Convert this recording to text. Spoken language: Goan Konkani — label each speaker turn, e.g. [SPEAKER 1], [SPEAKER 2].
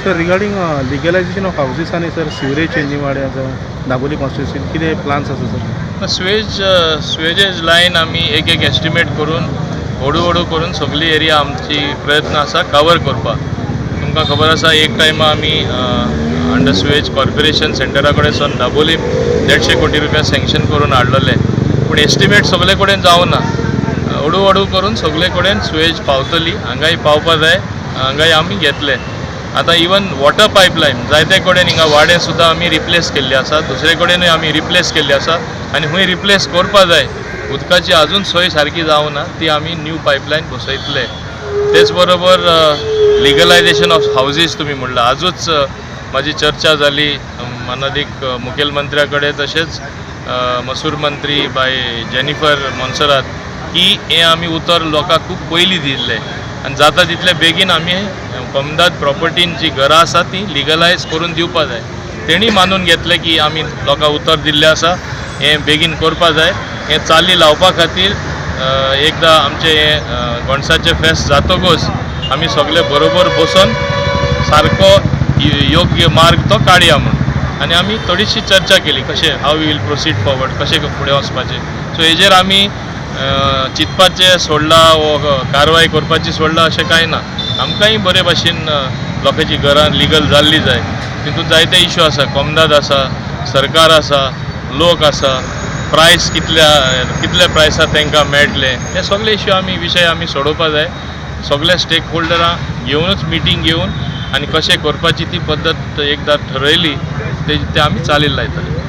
[SPEAKER 1] Sir, regarding legalization of houses आनी सर सिवरेज चेंजींग वाडे आसा दाबोली कॉन्स्टिट्युन्सीन, कितें प्लान्स आसा सर?
[SPEAKER 2] स्वेजेज लायन आमी एक एक एस्टिमेट करून हळू हळू करून सगळी एरिया आमची प्रयत्न आसा कवर करपाक. तुमकां खबर आसा, एक टायमा आमी अंडर स्वेज कॉर्पोरेशन सेंटरा कडेन सावन दाबोलीम 150 कोटी रुपया सँक्शन करून हाडलेले, पूण एस्टिमेट सगळे कडेन जावना. हळू हळू करून सगळे कडेन स्वेज पावतली. हांगाय पावपा जाय, हांगाय आमी घेतले. आतां इवन वॉटर पायपलायन जायते कडेन हिंगा वाडे सुद्दां आमी रिप्लेस केल्ली आसा, दुसरे कडेनूय आमी रिप्लेस केल्ली आसा आनी खूंय रिप्लेस करपा जाय, उदकाची अजून सोय सारकी जावना, ती आमी न्यू पायपलायन बसयतले. तेच बरोबर लिगलायजेशन ऑफ हावजीस तुमी म्हणलां, आजूच म्हाजी चर्चा जाली मानादीक मुखेलमंत्र्या कडेन तशेंच मसूर मंत्री बाय जेनिफर मोन्सरात की हें आमी उतर लोकांक खूब पयलीं दिल्लें आनी जाता तितले बेगीन आमी कोमदाद प्रॉपर्टीन जी घरां आसा ती लिगलायज करून दिवपा जाय. तेणी मानून घेतलें की आमी लोकांक उतर दिल्लें आसा, हें बेगीन करपा जाय. हें चाली लावपा खातीर एकदां आमचें हें गोणसाचें फेस्त जातकूच आमी सगळे बरोबर बसून सारको योग्य मार्ग तो काडया म्हूण आनी आमी थोडीशी चर्चा केली कशें how we will proceed forward, कशें फुडें वचपाचें. सो हेजेर आमी चिंतपाचें सोडलां वो कारवाय करपाची सोडलां अशें कांय ना. आमकांय बरे भाशेन लोकांची घरां लिगल जाल्ली जाय. तितून जायते इशू आसा, कोमदाद आसा, सरकार आसा, लोक आसा, प्रायस कितल्या कितल्या प्रायसार तांकां मेळटलें, हे सगळे इशू आमी विशय आमी सोडोवपा जाय. सगळे स्टेक होल्डरां घेवनूच मिटींग घेवन आनी कशें करपाची ती पद्दत एकदां ठरयली ते ते आमी चालीक लायतले.